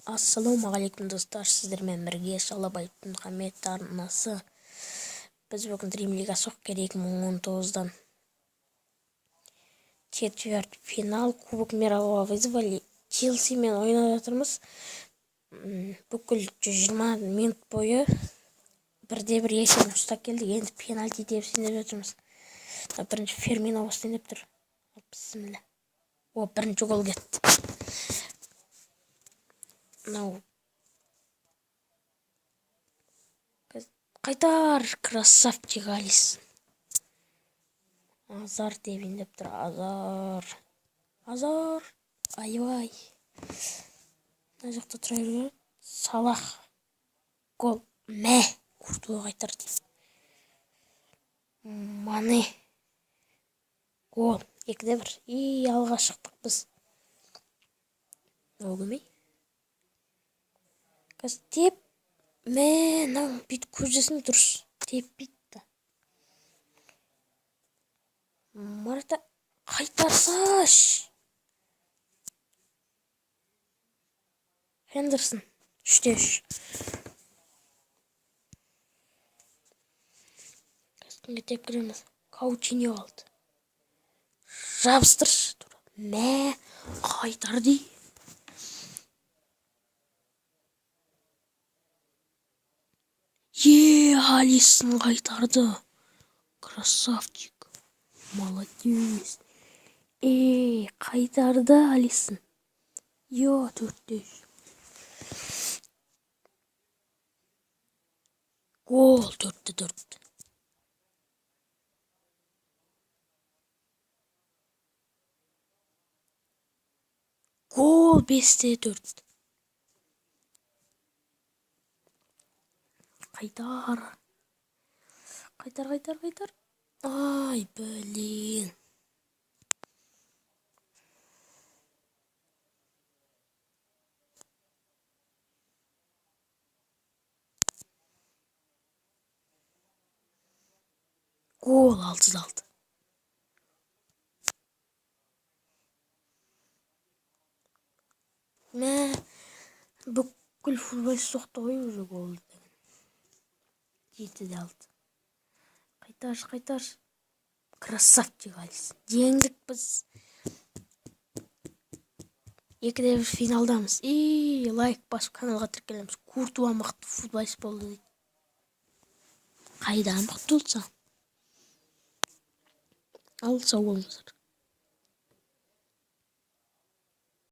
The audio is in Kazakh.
Ассалаумағалейкум, достар! Сіздермен бірге Шалабай Мұхаммед арнасы. Біз бүгін Dream League Soccer 2019-дан четверть финал Кубок мирового вызова Челсимен ойнап жатырмыз. Бүкіл 120 минут бойы бірде бір есебін ұстап келдік. Енді пенальти тепсін деп жатырмыз. Бірінші Фермино бастайын деп тұр. Бісміллә! О, бірінші гол кетті. Мынау қайтар, красавчик Алисон! Азар тебейін деп тұр. Азар, Азар, айбай, мына жақта тұра беру керек. Салах, гол! Мә, Куртуа қайтарды. Мане, гол! 2-1. И алға шықтық біз. Мынау кім, ей? Қазір теп. Мә, мынау бүйтіп көздесін, дұрыс теппейді да. Марта, қайтарсаш! Хендерсон, 3-3. Қазір кімге тепіп кіреміз? Каучиньо алды. Жабыстыршы тура. Мә, қайтар дей. Е, Алисон қайтарды! Красавчик, молодец! Ей, қайтарды Алисон! Е, 4-3. Гол! 4-4. Гол! 5-4. Қайтар, қайтар, қайтар, қайтар! Ай, блин! Гол! 6-6. Мә, бүкіл футболист соқты ғой уже голды. 7-6. Қайтаршы, қайтаршы! Красавчик Алисон! Жеңдік біз! 2-1, финалдамыз. И лайк басып, каналға тіркелеміз. Куртуа мықты футболист болды дейді. Қайда мықты болса? Ал, сау болыңыздар!